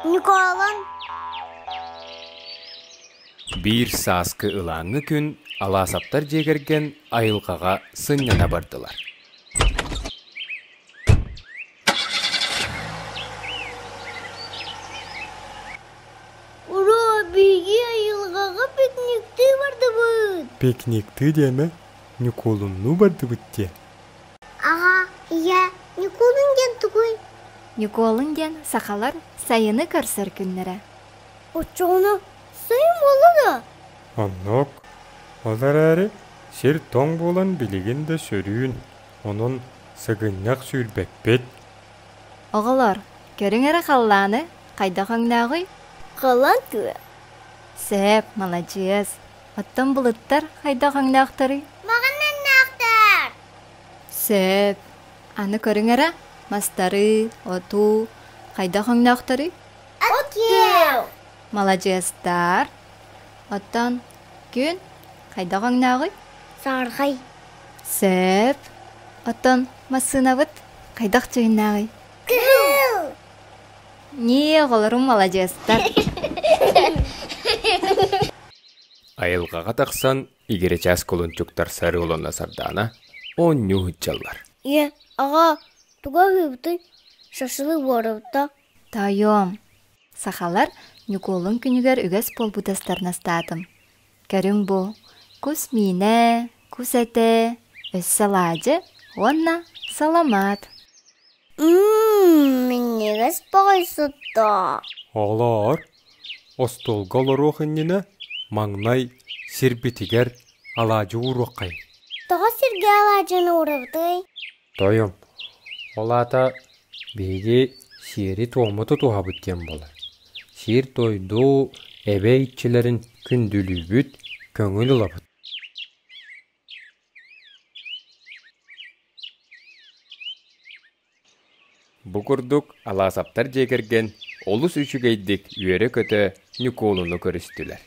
Ньукуолун. Биир сааскы ылааҥҥы күн Алаасаптар дьиэ кэргэн айылҕаҕа сынньана бардылар. Ура, биһиги айылҕаҕа пикниктыы бардыбыт. Пикниктыы диэмэ, Ньукуолуннуу бардыбыт диэ. Аҕа, ийэ, Ньукуолун диэн тугуй? Ньукуолун диэн сахалар сайыны көрсөр күннэрэ. Оччоҕуна сайын буолла да? Оннук. Ол эрээри сир тоҥ буолан билигин да сөрүүн, онон сыгынньах сүүрбэппит. Оҕолор, көрүҥ эрэ халлааны, хайдах өҥнөөҕүй? Халлаан күө. Сөп, маладьыас. Оттон былыттар хайдах өҥнөөхтөрүй? Маҕаннаннаахтар! Сөп. Аны көрүҥ эрэ, мастары, оту хайдах өҥнөөхтөрүй? От күөх! Маладьыастар. Оттон күн хайдах өҥнөөҕүй? Саархай. Сөп. Оттон массыынабыт хайдах дьүһүннээҕий? Кыһыл! Ньии, оҕолорум маладьыастар. Айылҕаҕа тахсан игирэчээс кулунчуктар сарыылана сардаана оонньуу сылдьаллар. Ийэ, аҕа, туга аһыыбытый? Шашлык буорабыта. Тоойуом, сахалар Ньукуолун күнүгэр үгэс буолбут астарын астаатым. Көрүҥ бу, кус миинэ, кус этэ, өссө алаадьы уонна саламаат. Мм, минньигэс баҕайы сыттаах. Оҕолоор, остуолга олоруох иннинэ маҥнай сирбитигэр алаадьы ууруоххайыҥ. Тоҕо сиргэ алаадьыны уурабытый? Тойон, ол аата биһиги сиэри-туому тутуһабыт диэн буолар. Сир-дойду эбэ иччилэрин күндүлүүбүт, көҥүл ылабыт. Бу курдук Алаасаптар дьиэ кэргэн олус үчүгэйдик үөрэ-көтө Ньукуолуну көрүстүлэр.